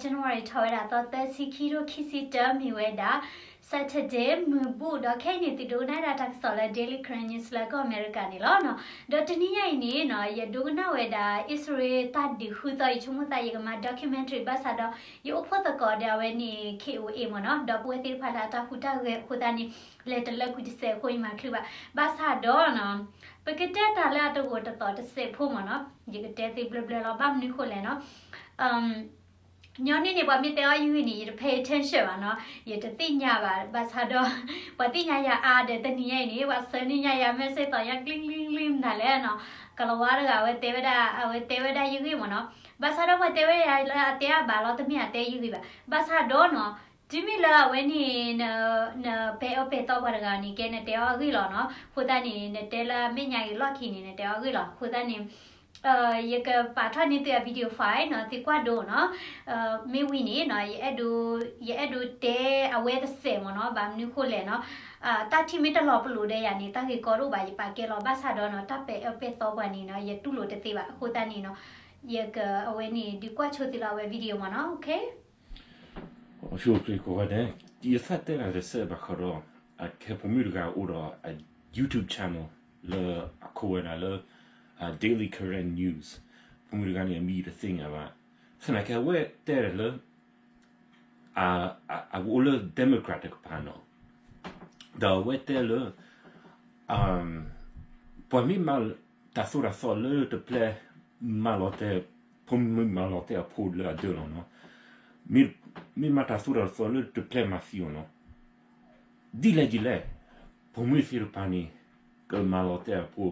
January ထီၣ်ဝဲဒၣ်သီသၢဆံခံ ခံဆံတၢ မ့ၢ်ဝဲဒၣ် Saturday မုၢ်ဘူၣ် ဒီးခဲအံၤန့ၣ် သုဒိကနၣ်ဝဲဒၣ်တၢ်ကစီၣ်လၢ Daily Karen News လၢကီၢ်အမဲရကၤန့ၣ်လီၤ. ဒီးတနံၤညါအံၤန့ၣ်နီၤ ယဒိကနၣ်ဝဲဒၣ် အံၣ်စရ့လးတၢ်ဒုးဃုသီ ယဆိကမိၣ်သးယကမၤ documentary ဘၣ်ဆၣ်ဒီး ယအိၣ်ဖှိၣ်သကိးဒီးအဝဲန့ၣ် K O A မ့ၢ်နီၤ ဒီပုၢ်ဝဲၢ်သ့ၣ်တဖၣ်လၢအတၢ်ဟူးတၢ်ဂဲၤအဃိသတးန့ၣ် လဲၤတလၢကွံာ်တစဲးအဃိ ယမၤချုးဘၣ်. ဘၣ်ဆၣ်ဒီးနီၤ ပကတဲတၢ်လၢအတဂိာ်တသီၣ်တစဲးဖိမ့ၢ်နီၤ ယကတဲသ့ဘျၢဘျၢလီၤ. ဘၣ်မနုၤဃိလဲၣ်နီၤ ညီနုၢ်န့ၣ် ပှၤမ့ၢ်တဲအီၤယဂ့ၢ်န့ၣ် ယတ pay attention ဘၣ်နီၤ ယတသ့ၣ်ညါဘၣ်. ဘၣ်ဆၣ်ဒီး ပှၤသ့ၣ်ညါယၤအါဒီး တနံၤညါအံၤန့ၣ် ပှၤဆၢန့ၢ်ညါယၤ message သီၣ်ညါ ကလံၤကလံၤကလံၤ မတၤလဲၣ်နီၤ ကလၤဝါတဂၤ အဝဲတဲဝဲဒၣ် အဝဲတဲဝဲဒၣ်ယဂ့ၢ်မ့ၢ်နီၤ. ဘၣ်ဆၣ်ဒီးပှၤတဲဝဲဒၣ်ယၤလၢအတဲအါဘၣ်လီၤ တမ့ၢ်အတဲယဂ့ၢ်ဘၣ်. ဘၣ်ဆၣ်ဒီးနီၤ တုၤမ့ၢ်လၢအဝဲန့ၣ် နပဲာ်အၢပဲာ်သီပှၤတဂၤန့ၣ် ကဲနတဲအီၤအဂ့ၢ်လီၤနီၤ. အဃိသတးန့ၣ် နတဲလၢအမဲာ်ညါဂ့ၤလီၢ်ခံန့ၣ် နတဲအီၤအဂ့ၢ်လီၤ. အဃိသတးန့ၣ် ယကပာ်ထီၣ်န့ၢ်သုအ video file နီၤ သုကွၢ်ဒိနီၤ မ့ၢ်ဝံၤန့ၣ်နီၤ ယအဲၣ်ဒိး ယအဲၣ်ဒိးတဲအဝဲတစဲးမ့ၢ်နီၤ ဘၣ်မနုၤဃိလဲၣ်နီၤ တၢ်ထံၣ်မ့ၢ်တလီၤပလိာ်ဒီးယၤန့ၣ် တၢ်ဂ့ၢ်ကီတအိၣ်ဘၣ် ယပာ်ကဲလီၤ. ဘၣ်ဆၣ်ဒီးနီၤ တၢ်ပဲာ်အၢပဲာ်သီပှၤန့ၣ်နီၤ ယတူၢ်လိာ်တသ့ဘၣ်. အဃိသတးန့ၣ်နီၤ ယက အဝဲန့ၣ် ဒုးကွၢ်ဆိသုလၢအဝဲ video မ့ၢ်နီၤ okay ယသးတဲနၤတစဲးဘၣ်ဃးဒီး အခဲဖိမုၣ်တဂၤအိၣ်ဒီးအ YouTube channel လၢအခိးဝဲဒၣ်လၢ Daily Karen News ဖိမုၣ်တဂၤန့ၣ် အမံၤတသ့ၣ်ညါဘၣ်. သနာ်က့အဝဲတဲလၢ အအိၣ်လၢ Democrat တကပၤနီၤ ဒီးအဝဲတဲလၢ ပှၤမ့ၢ်မၤတၢ်သိၣ်တၢ်သီလၢတပျဲမၤလီၤတဲာ် ဖိမုၣ်မၤလီၤတဲာ်အဖိလၢအဒၢးလီၤနီၤ မ့ၢ်မၤတၢ်သိၣ်တၢ်သီလၢတပျဲမၤသံအီၤနီၤ ဒ်လဲၣ်ဒ်လဲၣ် ဖိမုၣ်သ့ၣ်တဖၣ်န့ၣ် ကမၤလီၤတဲာ်အဖိ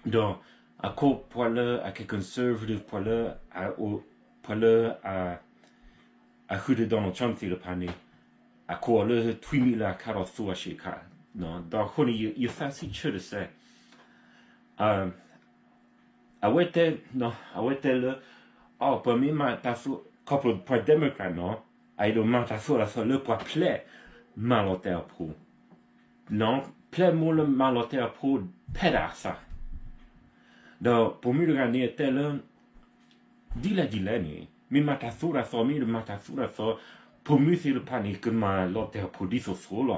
ဒီးအခိၣ်ပှၤလၢအကဲ conservative ပှၤလၢ ပှၤလၢ အဃုထၢ Donald Trump သ့ၣ်တဖၣ်န့ၣ် အခိၣ်အီၤလၢထွံၣ်မံၤလၢအခါဒီးသိအဆံးခါ ဒီးအဃိန့ၣ် ယသးစံးဆၢတစဲး အဝဲတဲ အဝဲတဲလၢ အပှၤမ့ၢ်မၤတၢ်သိၣ် ခီဖျိပှၤ Democrat နီၤ အအဲၣ်ဒိးမၤတၢ်သိၣ်တၢ်သီလၢပှၤဖျဲးမၤလီၤတဲာ်အဖိ ဖျဲးမိၢ်လၢမၤလီၤတဲာ်အဖိဖဲဒၣ်အသး ဒီးပိာ်မုၣ်တဂၤန့ၣ်တဲလၢ ဒ်လဲၣ်ဒ်လဲၣ်န့ၣ် မ့ၢ်မၤတၢ်သိၣ်တၢ်သီ မ့ၢ်တမၤတၢ်သိၣ်တၢ်သီ ပိာ်မုၣ်သ့ၣ်တဖၣ်န့ၣ် ကမၤလီၤတဲာ်အဖိဒ်သိးသိးလီၤ. သ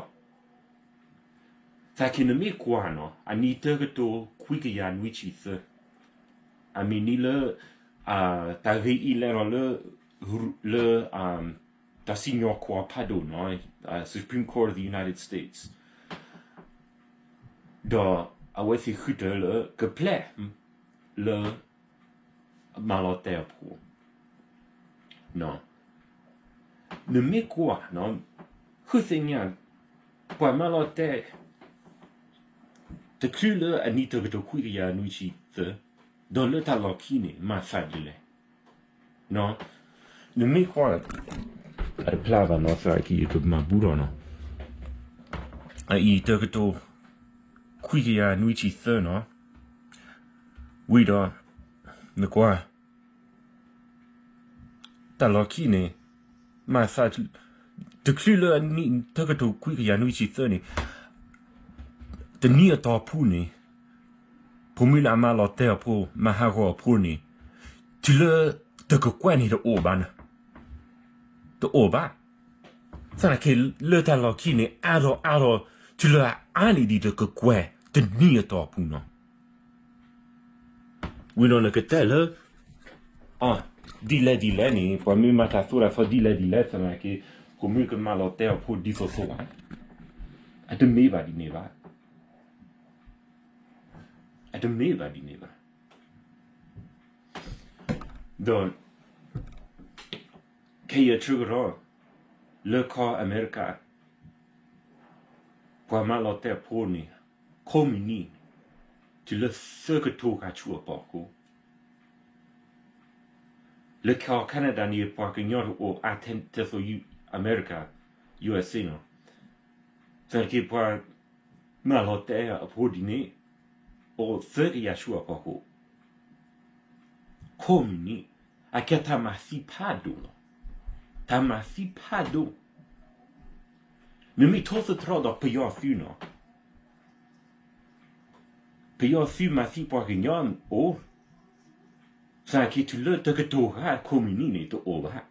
နာ်က့နမ့ၢ်ကွၢ်နီၤ အနံၣ်တကတိၤခွံကယၤနွံဆံသၢ အမံၤနံၤလၢ တၢ်ဂ့ၢ်အံၤလဲၤထီၣ်လၢ လၢ တၢ်စံၣ်ညီၣ်ကွီၢ်ဖးဒိၣ်နီၤ Supreme Court of the United States ဒီးအဝဲသ့ၣ်ဃုထၢလၢကပျဲ လၢ မၤလီၤတဲာ်အဖိ နမ့ၢ်ကွၢ် ဃုသ့ၣ်ညါ ပှၤမၤလီၤတဲာ် တချုးလၢအနံၣ်တကတိၤခွံကယၤနွံဆံသၢ ဒီးလၢတၢ်လီၢ်ခံန့ၣ် မၤသးဒ်လဲၣ် နမ့ၢ်ကွၢ် အတဖျါဘၣ်နီၤ သနာ်က့ယကမၤဘူၣ်ထီၣ်နီၤ အအံၤတကတိၤ ခွံကယၤနွံဆံသၢနီၤ ဝံၤဒီး နကွၢ် တၢ်လီၢ်ခံန့ၣ် မၤသး တချုးလၢအနံၣ်တကတိၤခွံကယၤနွံဆံသၢန့ၣ် တနံၣ်အတီၢ်ပူၤန့ၣ် ဖိမုၣ်လၢအမၤလီၤတဲာ်အဖိ မၤဟးဂီၤအဖိန့ၣ် တုၤလၢတကကွဲၢ်န့ၣ်တအိၣ်ဘၣ်နၤ တအိၣ်ဘၣ်. သနာ်က့လၢတၢ်လီၢ်ခံန့ၣ် အါထီၣ်အါထီၣ် တုၤလၢအအါန့ၢ်ဒံးတကကွဲၢ် တနံၣ်အတီၢ်ပူၤနီၤ ဝံၤဒီးနကတဲလၢ ဒ်လဲၣ်ဒ်လဲၣ်န့ၣ် ပှၤမ့ၢ်မၤတၢ်သိၣ်တၢ်သီဒ်လဲၣ်ဒ်လဲၣ် သနာ်က့ ဖိမုၣ်ကမၤလီၤတဲာ်အဖိဒ်သိးသိးဘၣ် အတမ့ၢ်ဘၣ်ဒ်န့ၣ်ဘၣ် အတမ့ၢ်ဘၣ်ဒ်န့ၣ်ဘၣ် ဒီး ခဲအံၤအဆၢကတီၢ် လၢကီၢ်အမဲရကၤ ပှၤမၤလီၤတဲာ်အဖိန့ၣ် ခိၣ်မံၤနံၤ တုၤလၢသၢကထိဂၤဆူအဖီခိၣ် လၢကီၢ် Canada န့ၣ် ပှၤကညီတအိၣ်အါထဲသိး အမဲရကၤ U S A နီၤ သနာ်က့ပှၤမၤလီၤတဲာ်အဖိဒ်န့ၣ် အိၣ်သၢကယၤဆူအဖီခိၣ် ခိၣ်မံၤနံၤ အကဲတၢ်မၤသံဖးဒိၣ်လီၤ. တၢ်မၤသံဖးဒိၣ် နမ့ၢ်ထိသတြီဒီးပယီၤသုးနီၤ ပယီၤသုးမၤသံပှၤကညီအိၣ် သနာ်က့တုၤလၢတကတိၤဃာ်ခိၣ်မုၢ်နံၤန့ၣ် တအိၣ်ဘၣ်.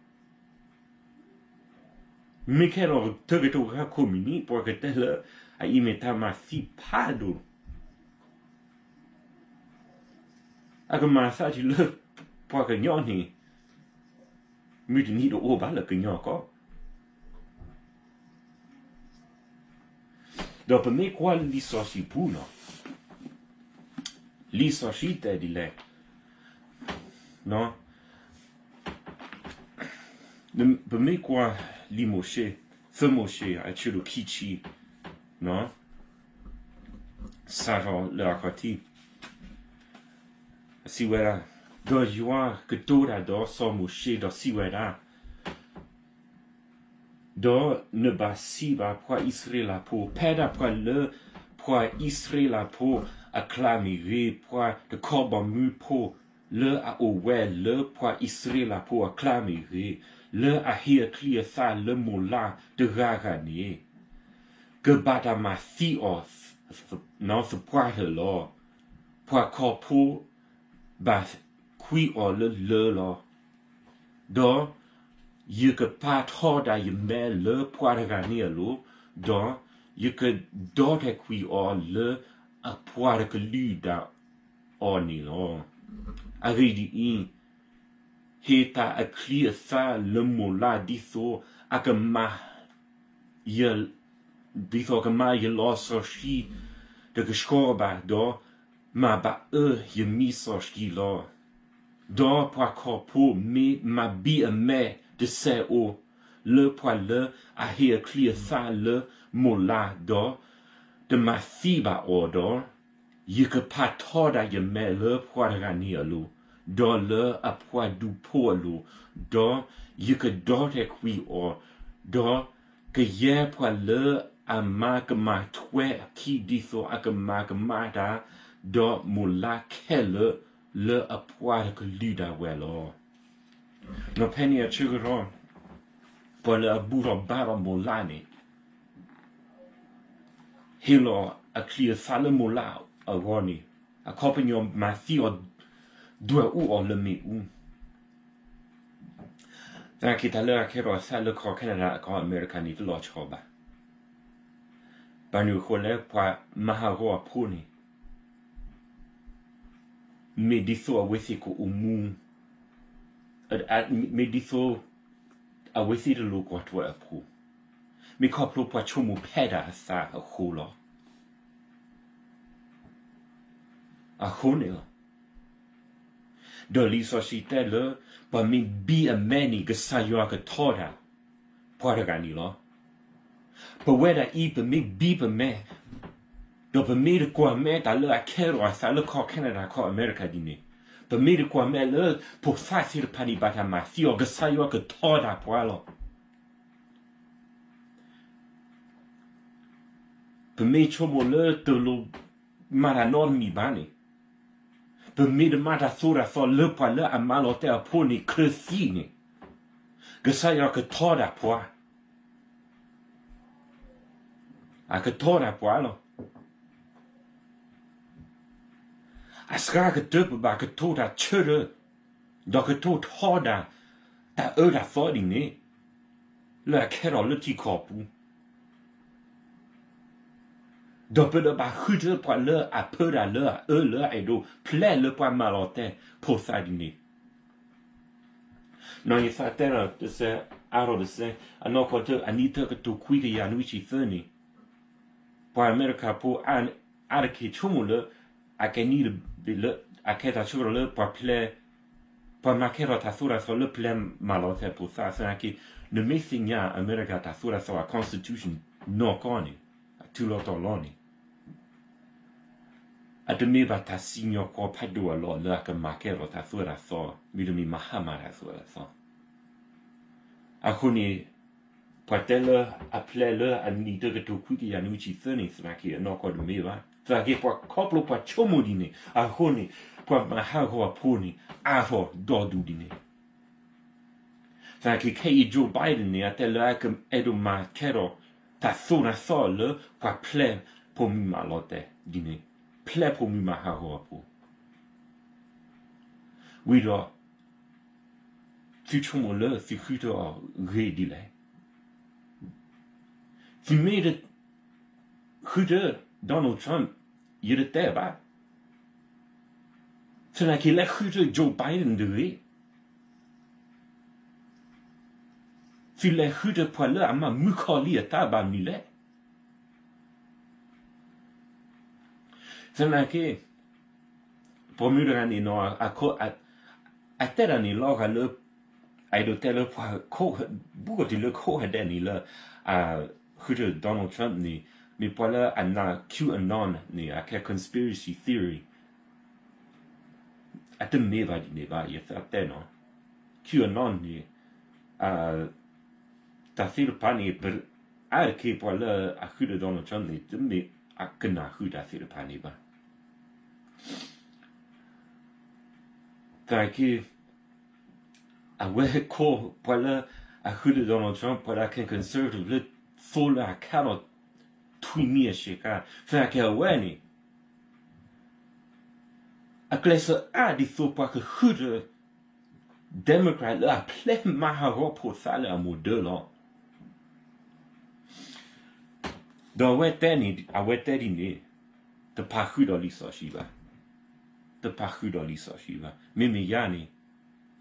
မ့ၢ်ခဲဒီးတကတိၤဃာ်ခိၣ်မုၢ်နံၤ ပှၤကတဲလၢ အအံၤမ့ၢ်တၢ်မၤသံဖးဒိၣ် အကမၤသးတုၤလၢ ပှၤကညီန့ၣ် မုၢ်တနံၤတအိၣ်ဘၣ်လၢကညီကီၢ်. ဒီးပမ့ၢ်ကွၢ်လံာ်စီဆှံပူၤနီၤ, လံာ်စီဆှံတဲဒ်လဲၣ်, ပမ့ၢ်ကွၢ်လံာ်မိၤၡ့, သၢမိၤၡ့ အဆၢဒိၣ်ခံဆံ, စးထီၣ်လၢအခီၣ်ထံး, စံးဝဲဒၣ်, ဒီးယွၤကတိၤတၢ်ဒီးစီၤမိၤၡ့ဒီးစံးဝဲဒၣ်, ဒီးနဘၣ်စံးဘၣ်ပှၤအံၣ်စရ့လးဖိ, ဖဲဒၣ်ပှၤလၢ ပှၤအံၣ်စရ့လးဖိအကျါမ့ၢ်ဂ့ၤ, ပှၤတခီဘီမုၢ်ဖိလၢအအိၣ်ဝဲလၢပှၤအံၣ်စရ့လးဖိအကျါမ့ၢ်ဂ့ၤ, လၢအဟ့ၣ်အချံအသၣ်လၢမိၢ်လၢ်တဂၤဂၤန့ၣ်, ကဘၣ်တၢ်မၤသံအီၤ သပှၢ်တၢၢ်လီၤ. ပှၤခီၣ်ဖိဘၣ်ကွံအီၤလၢလၢလီၤ. ဒီးယကပာ်ထီၣ်ဒၣ်ယမဲလၢပှၤတဂၤန့ၣ်အလိၤ, ဒီးယကဒီထီၣ်ကွံအီၤလၢအပှၤတကလုာ်ဒၣ်အီၤန့ၣ်လီၤ. အဂ့ၢ်ဒ်အံၤ, ဟ့ၣ်တၢ်အချံအသၣ်လၢမိၢ်လၢ်ဒ်သိးအကမၤ ယ ဒ်သိးကမၤယလီၤစီဆှံတကဆှီဘၣ်, ဒီးမၤဘၣ်အၢယမံစီဆှံလီၤ. ဒီးပှၤခီၣ်ဖိမ့ၢ်မၤဘံအမဲတစဲးဧိၤ လၢပှၤလၢအဟ့ၣ်အချံအသၣ်လၢမိၢ်လၢ်, ဒီးတမၤသံဘၣ်အီၤဒီး, ယကပာ်ထီၣ်ဒၣ်ယမဲလၢပှၤတဂၤန့ၣ်အလိၤ, ဒီးလၢအပှၤဒူဖိအလိၤ, ဒီးယကဒီထီၣ်ကွံအီၤ, ဒီးကယဲၢ်ပှၤလၢအမၤကမၣ်ထွဲအခံ ဒ်သိးအကမၤကမၣ်တၢ်, ဒီးမိၢ်လၢ်ခဲလၢာ်လၢအပှၤတကလုာ်ဒၣ်ဝဲလီၤ. ဒီးဖဲန့ၣ်အဆၢကတီၢ်, ပှၤလၢအဘူၣ်ထီၣ်ဘါထီၣ်မိၢ်လၢ်န့ၣ် ဟ့ၣ်လီၤအချံအသၣ်လၢမိၢ်လၢ်အဂီၢ်န့ၣ်, အခီပညီမၤသံအီၤ, ဒွဲၣ်အူအီၤလၢမ့ၣ်အူ. သနာ်က့တၢ်လၢအကဲထီၣ်အသးလၢကီၢ် Canada ကီၢ်အမဲရကၤန့ၣ် တလီၤဆီဘၣ်. ဘၣ်မနုၤအဃိလဲၣ်, ပှၤမၤဟးဂီၤအဖိန့ၣ် မ့ၢ်ဒ်သိးအဝဲသ့ၣ်ကအိၣ်မူ, မ့ၢ်ဒ်သိးအဝဲသ့ၣ်တလိၣ်ကွၢ်ထွဲအဖိ, မ့ၢ်ခီဖျိပှၤဆိကမိၣ်ဖဲဒၣ်အသးအဃိလီၤ. အဃိန့ၣ်လီၤ. ဒီးလံာ်စီဆှံတဲလၢ ပှၤမ့ၢ်ဘံအမဲန့ၣ် ကစၢ်ယွၤကထီဒါ ပှၤတဂၤန့ၣ်လီၤ. ပဝဲဒၣ်အံၤ ပမ့ၢ်ဘံပမဲ, ဒီးပမ့ၢ်တကွၢ်မဲတၢ်လၢအကဲထီၣ်အသးလၢကီၢ် Canada ကီၢ်အမဲရကၤဒ်န့ၣ်, ပမ့ၢ်တကွၢ်မဲလၢ ဖိသၣ်သ့ၣ်တဖၣ်န့ၣ် ဘၣ်တၢ်မၤသံအီၤ ကစၢ်ယွၤကထီဒါပှၤလီၤ. ပမ့ၢ်ဆိကမိၣ်လၢတလိၣ်မၤတၢ်နီတမံၤဘၣ်န့ၣ်, ပမ့ၢ်တမၤတၢ်သိတၢ်သီလၢပှၤလၢအမၤလီၤတဲာ်အဖိန့ၣ် ချၢသံန့ၣ်, ကစၢ်ယွၤကထီဒါပှၤ, အကထီဒါပှၤလီၤ. အစှၤကတၢၢ်ပဘၣ်ကတိၤတၢ်ဆၢထၢၣ်, ဒီးကတိၤထီဒါ တၢ်အၢတၢ်သီဒ်န့ၣ် လၢအကဲထီၣ်လၢထံကီၢ်ပူၤ, ဒီးပတဘၣ်ဃုထၢပှၤလၢအဖၢတၢ်လၢအအၢလၢအအဲၣ်ဒိးဖျဲးလၢပှၤမၤလီၤတဲာ်ဖိသၣ်ဒ်န့ၣ်. နီၢ်ယသးတဲဒီးတစဲး အါထီၣ်တစဲး အနီၢ်ကီၢ်တၢ် အနံၣ်တကတိၤခွံကယၤနွံဆံသၢန့ၣ်, ပှၤအမဲရကၤဖိ အါတက့ၢ်ဆိကမိၣ်လၢ အကဲနံၣ်တဘ့ၣ်လၢ အကဲတၢ်ဆၢကတီၢ်လၢပှၤဖျဲး, ပှၤမၤကဲထီၣ်တၢ်သိတၢ်သီလၢဖျဲးမၤလီၤတဲာ်ဖိသၣ်သနာ်က့, နမ့ၢ်သ့ၣ်ညါအမဲရကၤတၢ်သိတၢ်သီအ constitution နီၢ်ကီၢ်န့ၣ်, အထူလီၤတီၤလီၤန့ၣ် အတမ့ၢ်ဘၣ်တၢ်စံၣ်ညီၣ်ကွီၢ်ဖးဒိၣ်အလီၢ်လၢအကမၤကဲထီၣ်တၢ်သိတၢ်သီ, မ့တမ့ၢ်မၤဟါမၢ်တၢ်သိတၢ်သီ. အဃိန့ၣ် ပှၤတဲလၢအဖျဲးလၢအနံၣ်တကတိၤခွံကယၤနွံဆံသၢန့ၣ် သနာ်က့အနီၢ်ကီၢ်တမ့ၢ်ဘၣ်. သနာ်က့ပှၤခီဖျိပှၤဆိကမိၣ်ဒ်န့ၣ်, အဃိန့ၣ် ပှၤမၤဟးဂီၤအဖိန့ၣ် အါထီၣ်ဒီဒူၣ်ဒ်န့ၣ်. သနာ်က့ခဲအံၤ Joe Biden န့ၣ် အတဲလၢအကအဲၣ်ဒိးမၤကဲထီၣ် တၢ်သိၣ်တၢ်သီလၢပှၤဖျဲးဖိမုၣ်မၤလီၤတဲာ်ဒ်န့ၣ်, ဖျဲးဖိမုၣ်မၤဟးဂီၤအဖိ. ဝံၤဒီး သုဆိကမိၣ်လၢသုဃုထၢအီၤဂ့ၤဒ်လဲၣ်. သုမ့ၢ်တဃုထၢ Donald Trump ယတတဲဘၣ်. သနာ်က့လဲၤဃုထၢ Joe Biden တဂ့ၤ. သုလဲၤဃုထၢပှၤလၢအမၤမုၣ်ကီၤလံၢ်အတၢ်ဘၣ်မနုၤလဲၣ်. သနာ်က့ ပိာ်မုၣ်တဂၤန့ၣ်နီၤ အတဲတၢ်န့ၣ်လီၤဂာ်လၢ အဲၣ်ဒိးတဲလၢပှၤ ဘူးကီၢ်တုၤလၢခိၣ်ဟဲဒဲးန့ၣ်လၢ ဃုထၢ Donald Trump န့ၣ် မ့ၢ်ပှၤလၢအနာ် QAnon န့ၣ် အခဲ conspiracy theory အတမ့ၢ်ဘၣ်ဒ်န့ၣ်ဘၣ် ယသးတဲနီၤ QAnon န့ၣ် တၢ်သ့ၣ်တဖၣ်န့ၣ် အါတက့ၢ်ပှၤလၢအဃုထၢ Donald Trump န့ၣ် တမ့ၢ်အကနၣ်ဃုာ်တၢ်သ့ၣ်တဖၣ်န့ၣ်ဘၣ်. သနာ်က့ အဝဲဟဲခိၣ် ပှၤလၢအဃုထၢ Donald Trump ပှၤလၢအခဲ conservative လၢသိလၢအခဲဒီး ထွံၣ်မံအဆ့ကၤ သနာ်က့အဝဲန့ၣ် အကျဲးစၢးအါဒ်သိးပှၤကဃုထၢ Democrat လၢအပျဲၢ်မၤဟးဂီၤဖိသၣ်လၢအမိၢ်ဒၢလီၤ. ဒီးအဝဲတဲန့ၣ် အဝဲတဲဒ်န့ၣ် တပာ်ဃုာ်ဒီးလံာ်စီဆှံဘၣ်. တပာ်ဃုာ်ဒီးလံာ်စီဆှံဘၣ်. မ့မ့ၢ်ယၤန့ၣ်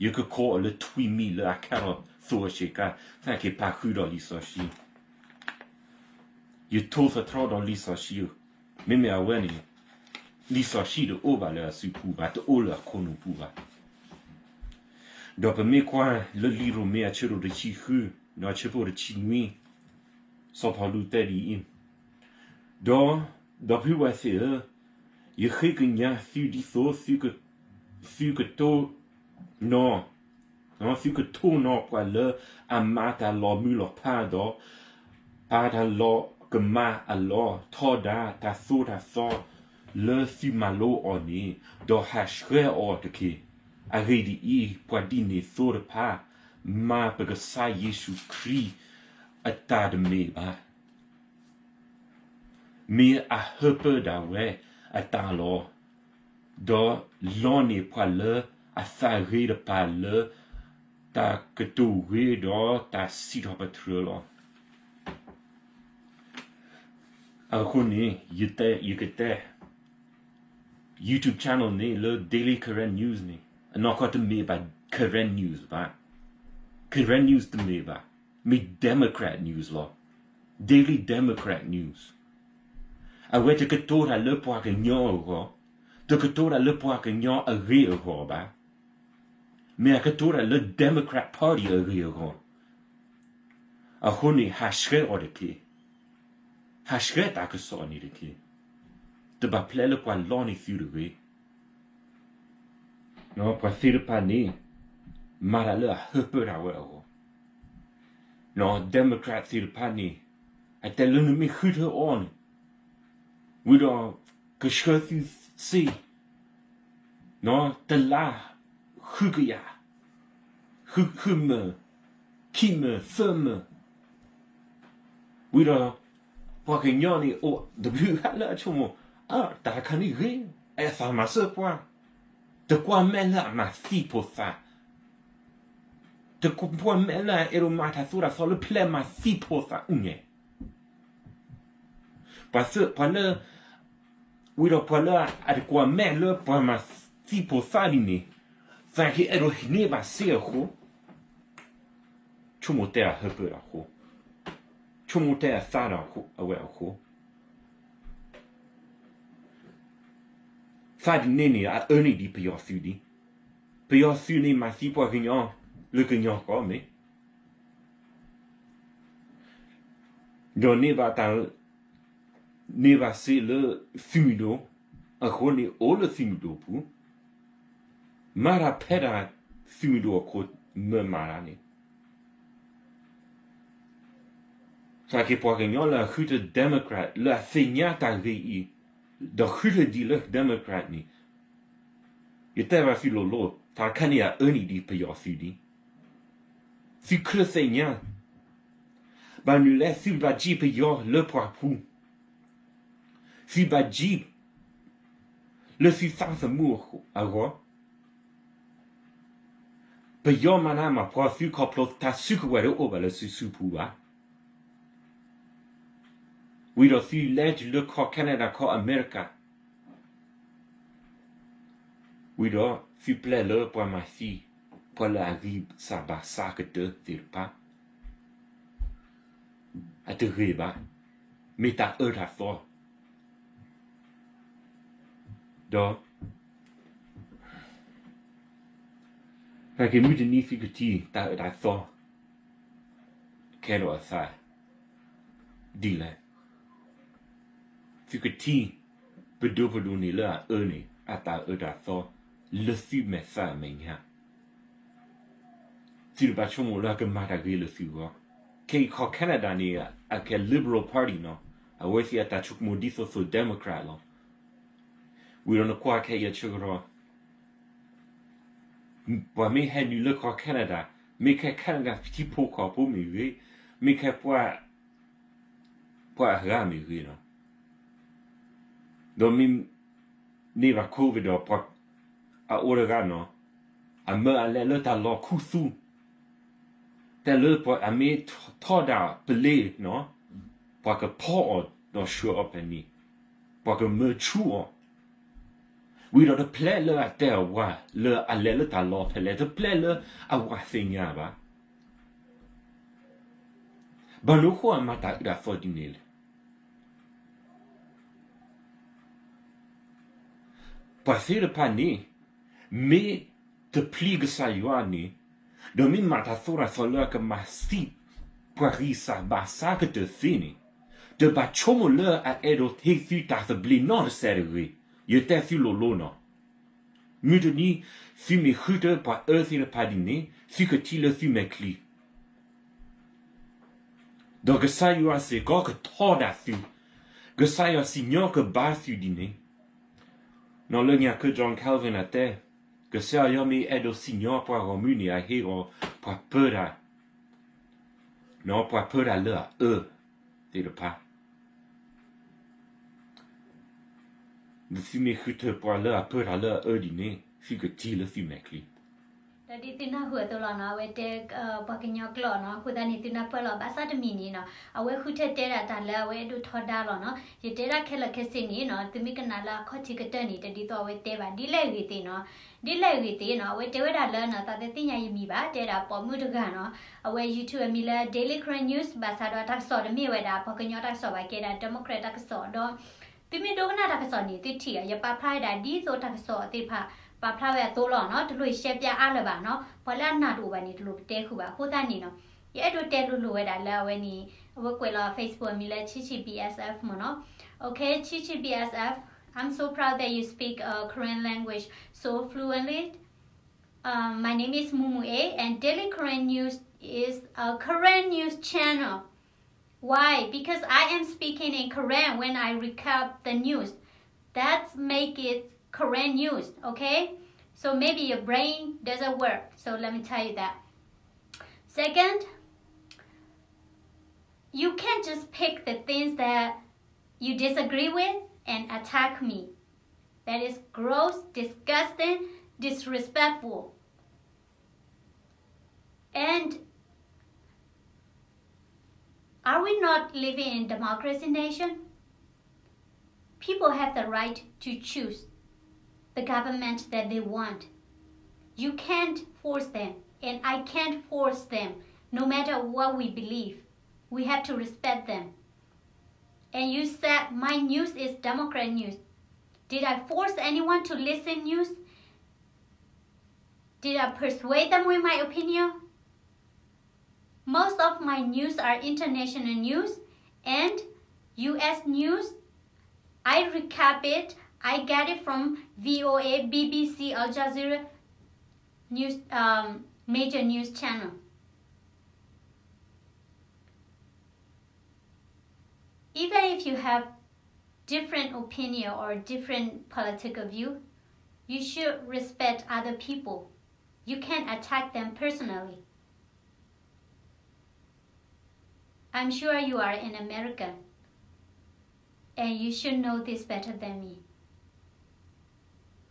ယကခိးအီၤလၢထွံၣ်မံလၢအခဲဒီးသိအဆ့ကၤ သနာ်က့ပာ်ဃုာ်ဒီးလံာ်စီဆှံ ယထိသတြီဒီးလံာ်စီဆှံဧၢ, မ့မ့ၢ်အဝဲန့ၣ် လံာ်စီဆှံတအိၣ်ဘၣ်လၢအစုပူၤဘၣ်, တအိၣ်လၢအခိၣ်နူာ်ပူၤဘၣ်. ဒီးပမ့ၢ်ကွၢ်လၢလံာ်ရိမ့ၤအဆၢဒိၣ်တဆံဃု ဒီးအဆၢဖိတဆံနွံ, စီၤပီလူးတဲဒ်အံၤ, ဒီး ဒီပုၢ်ဝဲၢ်သ့ၣ်ဧၢ, ယဃ့ကညးသုဒ်သိး သုကတိၢ်နီၣ် သုကတိၢ်နီၣ်ပှၤလၢအမၤတၢ်လီၤမုၢ်လီၤဖးဒီး ပာ်တၢ်လီၤကမၣ်အလီၢ်ထီဒါတၢ်သိတၢ်သီလၢသုမၤလိအီၤန့ၣ်, ဒီးဟးဆှဲးအီၤတက့ၢ်. အဂ့ၢ်ဒ်အံၤ, ပှၤဒ်န့ၣ်သိတဖၣ် မၤပကစၢ်ယ့ၣ်ၡူးခရံာ်အတၢ်တမ့ၢ်ဘၣ်. မ့ၢ်အဟၢပၢၢ်ဒၣ်ဝဲအတၢ်လီၤ, ဒီးလီန့ၢ်ပှၤလၢအသးဂ့ၤတဖၣ်လၢ တၢ်ကတိၤဂ့ၤဒီးတၢ်စံးထီၣ်ပတြၢၤလီၤ. အဃိန့ၣ် ယကတဲ YouTube channel န့ၣ်လၢ Daily Karen News န့ၣ် အနီၢ်ကီၢ်တမ့ၢ်ဘၣ် Karen News ဘၣ်. Karen News တမ့ၢ်ဘၣ်, မ့ၢ် Democrat News လီၤ. Daily Democrat News. အဝဲတကတိၤတၢ်လၢပှၤကညီအဂီၢ်, တကတိၤတၢ်လၢပှၤကညီအဂ့ၢ်အဂီၢ်ဘၣ်. မ့ၢ်အကတိၤတၢ်လၢ Democrat Party အဂ့ၢ်အဂီၢ်. အဃိန့ၣ် ဟးဆှဲးအီၤတက့ၢ်. ဟးဆှဲးတၢ်ကစီၣ်န့ၣ်တက့ၢ်. တဘၣ်ဖျဲးလၢပှၤလီန့ၢ်သုတဂ့ၤ. ပှၤသ့ၣ်တဖၣ်န့ၣ် မၤတၢ်လၢအဟၢပၢၢ်ဒၣ်ဝဲအဂီၢ်. Democrat သ့ၣ်တဖၣ်န့ၣ် အတဲလၢနမ့ၢ်ဃုထၢအီၤန့ၣ် ဝံၤဒီးကဆှၢသုစ့ တလါ ဃုကယၤ, ဃုမၢ, ခံမၢ, သၢမၢ. ဝံၤဒီး ပှၤကညီန့ၣ် အိၣ်တဘျုးဂၤလၢအဆိကမိၣ်, အတၢ်တခါန့ၣ်ဂ့ၤ, အသးမၤစၢၤပှၤ, တကွၢ်မဲာ်လၢအမၤသံဖိသၣ်, တကွၢ်မဲာ်လၢအအဲၣ်ဒိးမၤတၢ်သိၣ်တၢ်သီလၢဖဲလဲၣ်မၤသံဖိသၣ်အူညါ ပှၤသ့ၣ်, ပှၤလၢ, ဝံၤဒီးပှၤလၢအတကွၢ်မဲာ်လၢပှၤမၤသံဖိသၣ်ဒ်န့ၣ်, သနာ်က့အဲၣ်ဒိးန့ၢ်ဘၣ်စ့အဃိ, ဆိကမိၣ်တဲအဟၢပၢၢ်အဃိ, ဆိကမိၣ်တဲအသးဒီးအဝဲအဃိ, သးဒ်န့ၣ်န့ၣ် အအၢန့ၢ်ဒံးပယီၤသုးဒံး, ပယီၤသုးန့ၣ်မၤသံပှၤကညီ, လၢကညီကီၢ်မ့ၢ် ဒီးန့ၢ်ဘၣ်တၢ်, န့ၢ်ဘၣ်စ့လၢသုးမုၢ်ဒိၣ်, အဃိန့ၣ်အိၣ်လၢသုးမုၢ်ဒိၣ်ပူၤ, မၤတၢ်ဖဲဒၣ်သုးမုၢ်ဒိၣ်အခိၣ်မၢမၤတၢ်န့ၣ် သနာ်က့ပှၤကညီလၢအဃုထၢ Democrat လၢအသ့ၣ်ညါတၢ်ဂ့ၢ်အံၤ, ဒီးဃုထၢဒံးလၢ Democrat န့ၣ်, ယတဲဘၣ်သုလိၤလိၤ, တၢ်တခါန့ၣ်အအၢန့ၢ်ဒံးပယီၤသုးဒံး, သုကြၢးသ့ၣ်ညါ, ဘၣ်မနုၤလဲၣ် သုဘၣ်ကံၣ်ပယီၤလၢပှၢ်ပူၤ, သုဘၣ်ကံၣ် လၢသုသးသမူအဂီၢ်, ပယီၤမၤနးမၤဖှီၣ်သုခီဖျိတၢ်စုကဝဲၤတအိၣ်ဘၣ်လၢသုစုပူၤဘၣ်. ဝံၤဒီးသုလဲၤတုၤလၢကီၢ် Canada ကီၢ်အမဲရကၤ, ဝံၤဒီးသုပျဲလၢပှၤမၤသံ, ပှၤလၢအဂံၢ်စၢ်ဘါစၢ်ကတၢၢ်သ့ၣ်တဖၣ် အတဂ့ၤဘၣ်, မ့ၢ်တၢ်အၢတၢ်သီ, ဒီး နာ်က့မုၢ်တနံၤသုကထံၣ်တၢ်အၢတၢ်သီ ခဲဒီးအသးဒ်လဲၣ်. သုကထံၣ် ပဒိၣ်ပဒိၣ်န့ၣ်လၢအအၢန့ၣ် အတၢ်အၢတၢ်သီ လၢသုမဲာ်သၣ်အမဲာ်ညါ သုတဘၣ်ဆိကမိၣ်လၢအကမၤတၢ်ဂ့ၤလၢသုဂီၢ်. ခဲအံၤကီၢ် Canada န့ၣ် အကဲ Liberal Party နီၤ, အဝဲသ့ၣ်အတၢ်ဆိကမိၣ်ဒ်သိးသိး Democrat လီၤ. ဝံၤဒီးနကွၢ်ခဲအံၤအဆၢကတီၢ် ပှၤမ့ၢ်ဟဲနုာ်လၢကီၢ် Canada, မ့ၢ်ခဲ Canada ထံဖိကီၢ်ဖိမ့ၢ်ဂ့ၤ, မ့ၢ်ခဲ ပှၤအဂၤမ့ၢ်ဂ့ၤနီၤ, ဒီးမ့ၢ်န့ၢ်ဘၣ် COVID ဒီး ပှၤအအိၣ်တဂၤနီၤ, အမၢအလဲၤလၢတၢ်လီၢ်ခူသူၣ်, တဲလၢအမ့ၢ်ထီဒါပလ့ၤနီၤ, ပှၤကဖီအီၤဒီးဆှၢအီၤဖဲန့ၣ်, ပှၤကမၢဆူအီၤ ဝံၤဒီးတပျဲလၢအတဲအဝၤလၢအလဲၤလၢတၢ်လီၢ်ဖဲလဲၣ်, တပျဲလၢအဝၤသ့ၣ်ညါဘၣ်. ဘၣ်မနုၤအဃိအမၤတၢ်အၢတၢ်သီဒ်န့ၣ်လဲၣ်. ပှၤသ့ၣ်တဖၣ်န့ၣ် မ့ၢ်တပျံၤကစၢ်ယွၤန့ၣ်, ဒီးမ့ၢ်မၤတၢ်သိၣ်တၢ်သီလၢအကမၤသံ ပှၤဂံၢ်စၢ်ဘါစၢ်ကတၢၢ်သ့န့ၣ်, တဘၣ်ဆိကမိၣ်လၢအအဲၣ်ဒိးဟ့ၣ်သုတၢ်သဘျ့နီတစဲးတဂ့ၤ. ယတဲသုလိၤလိၤနီၤ, မုၢ်တနံၤ သုမ့ၢ်ဃုထၢပှၤအၢသ့ၣ်တဖၣ်ဒ်န့ၣ် သုကထံၣ်လၢသုမဲာ်ချံ ဒီးကစၢ်ယွၤစ့ၢ်ကီးကထီဒါသု, ကစၢ်ယွၤစံၣ်ညီၣ်ကဘါသုဒ်န့ၣ်. နီၢ်လၢညါခၢၣ် John Calvin အတဲ, ကစၢ်ယွၤမ့ၢ်အဲၣ်ဒိးစံၣ်ညီၣ်ပှၤဂီၢ်မုၢ်န့ၣ် အဟ့ၣ်အီၤပှၤပၢတၢ်, နီၢ်ပှၤပၢတၢ်လၢအအၢသ့ၣ်တဖၣ် ဒီးသုမ့ၢ်ဃုထၢပှၤလၢအပၢတၢ်လၢအအၢဒ်န့ၣ် သုကထံၣ်လၢသုမဲာ်ချံ. ဒီးဒ်သုနၢ်ဟူအသိးလီၤနီၤ, အဝဲတဲ ပှၤကညီကျိာ်နီၤ, အဃိသတးန့ၣ် သုနၢ်ပၢၢ်လီၤ. ဘၣ်ဆၣ်တမံၤန့ၣ်နီၤ, အဝဲဃုထၢတဲဒၣ်တၢ်လၢအဝဲအဲၣ်ဒိးထီဒါလီၤနီၤ. ယတဲဒၣ်ခဲလၢာ်ခဲဆ့န့ၣ်နီၤ, သုမ့ၢ်ကနၣ်လၢအခီၣ်ထံးကတၢၢ်န့ၣ် တဒ်သိးအဝဲတဲဘၣ်. ဒ်လဲၣ်ဂ့ၤသ့ၣ်နီၤ, ဒ်လဲၣ်ဂ့ၤသ့ၣ်နီၤ, အဝဲတဲဝဲဒၣ်လၢနီၤ, သးသ့ၣ်ညါယမံၤဘၣ်, တဲဒၣ်ပိာ်မုၣ်တဂၤနီၤ, အဝဲ YouTube အမံၤလၢ Daily Karen News ဘၣ်ဆၣ်ဒီးတၢ်ကစီၣ်တမ့ၢ်ဝဲဒၣ်ပှၤကညီတၢ်ကစီၣ်ဘၣ်, ကဲဒၣ် Democrat တၢ်ကစီၣ်ဒီး သုမ့ၢ်ဒိကနၣ်တၢ်ကစီၣ်န့ၣ် သုထံၣ်အီၤ, ယပာ်ဖျါဝဲဒၣ်ဒ်သိးတၢ်ကစီၣ်သ့ၣ်တဖၣ် ပာ်ဖျါဝဲအသိးလီၤနီၤ. တလိၣ်ရှဲပၠးအါလၢၤဘၣ်နီၤ, ပှၤလၢအနၢ်တအိၣ်ဘၣ်န့ၣ် တလိၣ်ပတဲဃုာ်ဘၣ်. အဃိသတးန့ၣ်နီၤ, ယအဲၣ်ဒိးတဲလိၤလိၤဝဲဒၣ်လၢအဝဲန့ၣ်, အဝဲကွဲးလီၤ Facebook အမံၤလၢ Chichi B S F မ့ၢ်နီၤ. Okay, Chichi B S F, I'm so proud that you speak uh, Karen language so fluently. Um, my name is Mumu A, and Daily Karen News is a Karen news channel. Why? Because I am speaking in Karen when I recap the news. That's make it Karen news, okay? So maybe your brain doesn't work. So let me tell you that. Second, you can't just pick the things that you disagree with and attack me. That is gross, disgusting, disrespectful. And are we not living in democracy nation? People have the right to choose the government that they want. You can't force them, and I can't force them, no matter what we believe. We have to respect them. And you said my news is Democrat news. Did I force anyone to listen news? Did I persuade them with my opinion? Most of my news are international news and U S news. I recap it. I get it from V O A, B B C, Al Jazeera news, um, major news channel. Even if you have different opinion or different political view, you should respect other people. You can't attack them personally. I'm sure you are an American, and you should know this better than me.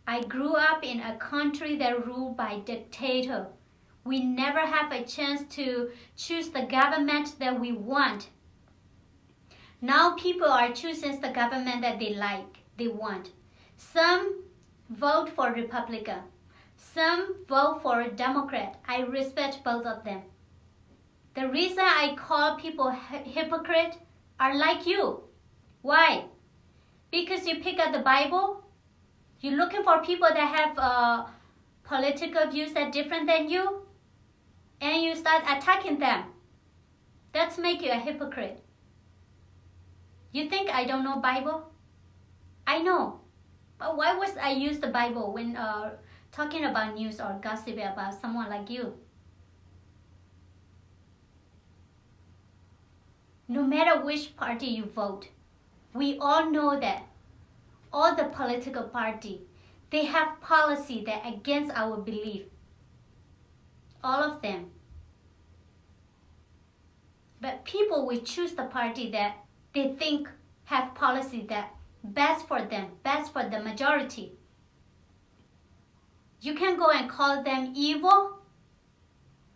I grew up in a country that ruled by dictator We never have a chance to choose the government that we want. Now people are choosing the government that they like, they want. Some vote for Republican, some vote for Democrat. I respect both of them. The reason I call people hy- hypocrite are like you. Why? Because you pick up the Bible, you're looking for people that have uh, political views that different than you, and you start attacking them. That's make you a hypocrite. You think I don't know Bible? I know. But why would I use the Bible when uh, talking about news or gossip about someone like you? No matter which party you vote, we all know that all the political party, they have policy that against our belief. All of them. But people will choose the party that they think have policy that best for them, best for the majority. You can go and call them evil.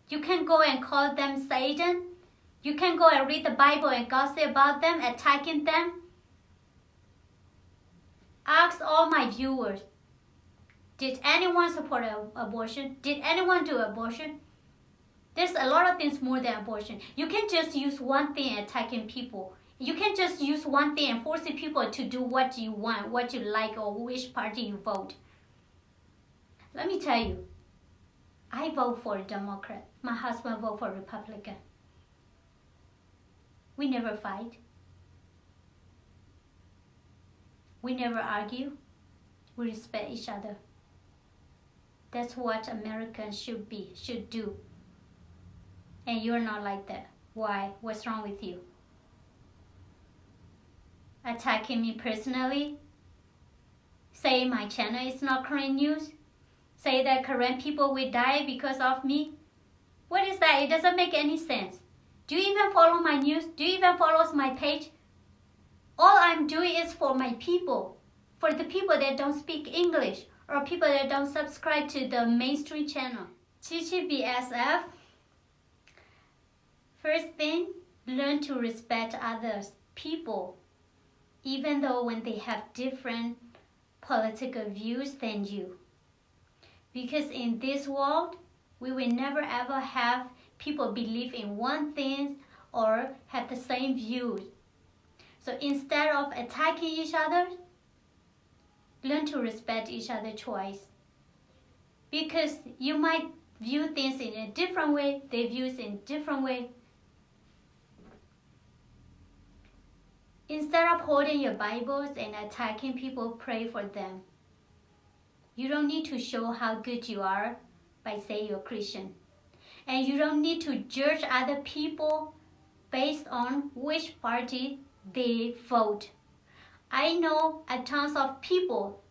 You can go and call them Satan. You can go and read the Bible and gossip about them, attacking them. Ask all my viewers, did anyone support a- abortion? Did anyone do abortion? There's a lot of things more than abortion. You can't just use one thing attacking people. You can't just use one thing and forcing people to do what you want, what you like, or which party you vote. Let me tell you, I vote for a Democrat. My husband vote for Republican. We never fight. We never argue. We respect each other. That's what Americans should be, should do. And you're not like that. Why? What's wrong with you? Attacking me personally? Say my channel is not Karen news? Say that Karen people will die because of me? What is that? It doesn't make any sense. Do you even follow my news? Do you even follow my page? All I'm doing is for my people, for the people that don't speak English or people that don't subscribe to the mainstream channel. Chichi B S F, first thing, learn to respect others, people, even though when they have different political views than you. Because in this world, we will never ever have people believe in one thing or have the same views. So instead of attacking each other, learn to respect each other's choice. Because you might view things in a different way, they views in different way. Instead of holding your Bibles and attacking people, pray for them. You don't need to show how good you are by saying you're Christian. And you don't need to judge other people based on which party they vote. I know a tons of people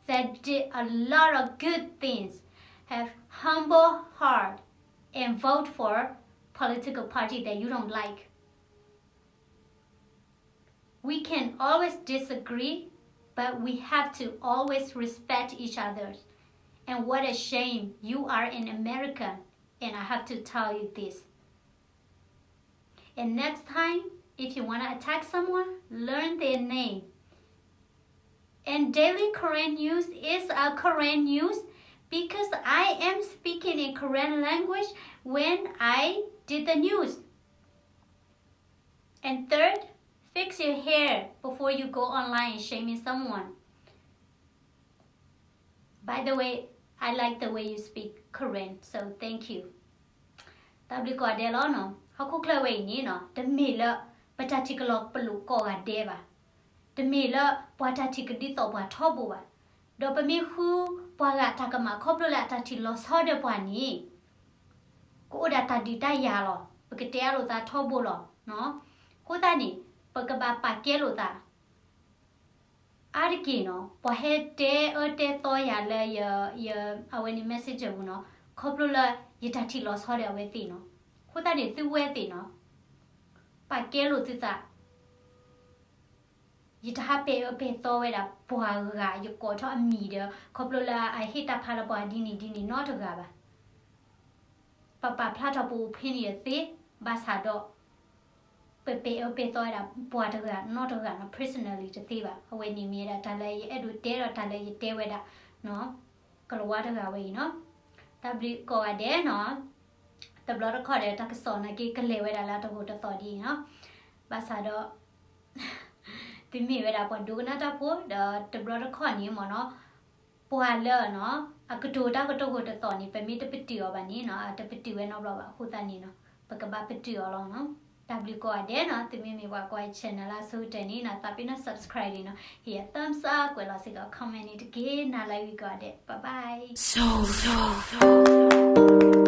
that did a lot of good things, have humble heart, and vote for political party that you don't like. We can always disagree, but we have to always respect each other. And what a shame, you are an American, and I have to tell you this. And next time, if you want to attack someone, learn their name. And Daily Karen News is a Karen news because I am speaking in Karen language when I did the news. And third, fix your hair before you go online and shaming someone. By the way, I like the way you speak Karen, so thank you. တၢ်ဘျုးကိးဂၤဒဲးလီၤနီၤ. ဟီၣ်ခိၣ်ချၢဝဲအံၤန့ၣ်နီၤ, တမ့ၢ်လၢပတၢ်ထံၣ်ကလီၤပလိာ်ကိးဂၤဒဲးဘၣ်. တမ့ၢ်လၢပှၤတၢ်ထံၣ်ကဒ်သိးပှၤထီဘိဘၣ်. ဒီးပမ့ၢ်ဃုပှၤဂၤတၢ်ကမၣ်ခီဖျိလၢအတၢ်ထံၣ်လီၤဆီဒီးပှၤန့ၣ်, ကအိၣ်ဒၣ်တၢ်ဒုးတၢ်ယၤလီၤ. ပကတဲအလိာ်သးထီဘိလီၤ. အဃိသတးန့ၣ် ပကဘၣ်ပာ်ကဲလိာ်သး အါတက့ၢ်နီၤ, ပှၤဟဲတဲအၢတဲသီယၤလၢယ, ယ, အဝဲန့ၣ် messenger ပူၤနီၤ, ခီဖျိလၢယတၢ်ထံၣ်လီၤဆီဒီးအဝဲသ့ၣ်နီၤ. အဃိသတးန့ၣ် သုဝဲသ့ၣ်နီၤ, ပာ်ကဲလိာ်သုသး. ယတဟးပဲာ်အၢပဲာ်သီဝဲဒၣ်ပှၤဂၤ, ယကိးထီၣ်အမံၤဒီး ခီဖျိလၢအဟ့ၣ်တၢ်ဖးလၢပှၤဒ်န့ၣ်ဒ်န့ၣ်နီတဂၤဘၣ်. ပပာ်ဖျါထီၣ်ပအိၣ်ဖဲန့ၣ်တသ့, ဘၣ်ဆၣ်ဒီး ပပဲာ်အၢပဲာ်သီဝဲဒၣ်ပှၤတဂၤနီတဂၤနီၤ personally တသ့ဘၣ်. အဝဲန့ၣ်မ့ၢ်ဝဲဒၣ်တၢ်လၢယအဲၣ်ဒိးတဲဒီးတၢ်လၢယတဲဝဲဒၣ်နီၤ, ကလၤဝါတဂၤဝဲအံၤနီၤ. တၢ်ဘျုးကိးဂၤဒဲးနီၤ. တဘျီတခီၣ်ဒီး တၢ်ကစီၣ်နာ်က့ကလဲၤဝဲဒၣ်လၢတဂိာ်တသီၣ်ဒ်အံၤနီၤ. ဘၣ်ဆၣ်ဒီး သုမ့ၢ်ဝဲဒၣ်ပှၤဒိကနၣ်တၢ်ဖိ ဒီးတဘျီတခီၣ်န့ၣ်မ့ၢ်နီၤ, ပှၤလၢနီၤ အကတိၤတၢ်ကတဂိာ်တသီၣ်န့ၣ် ပမ့ၢ်တပတုာ်အီၤဘၣ်န့ၣ်နီၤ အတပတုာ်ဝဲနီတဘျီဘၣ်. အဃိသတးန့ၣ်နီၤ ပကဘၣ်ပတုာ်အီၤလီၤနီၤ. တၢ်ဘျုးကိးဂၤဒဲးနီၤ. သုမ့မ့ၢ်ပှၤကွၢ် channel လၢအဆိကတၢၢ်န့ၣ်နီၤ သးပ့ၤနီၣ် subscribe န့ၣ်နီၤ, ဟ့ၣ်ယၤ thumbs up ကွဲးလီၤစ့ၢ်ကီး comment န့ၣ်တက့ၢ်. နၤလၢအဂ့ၤကိးဂၤဒဲး bye bye.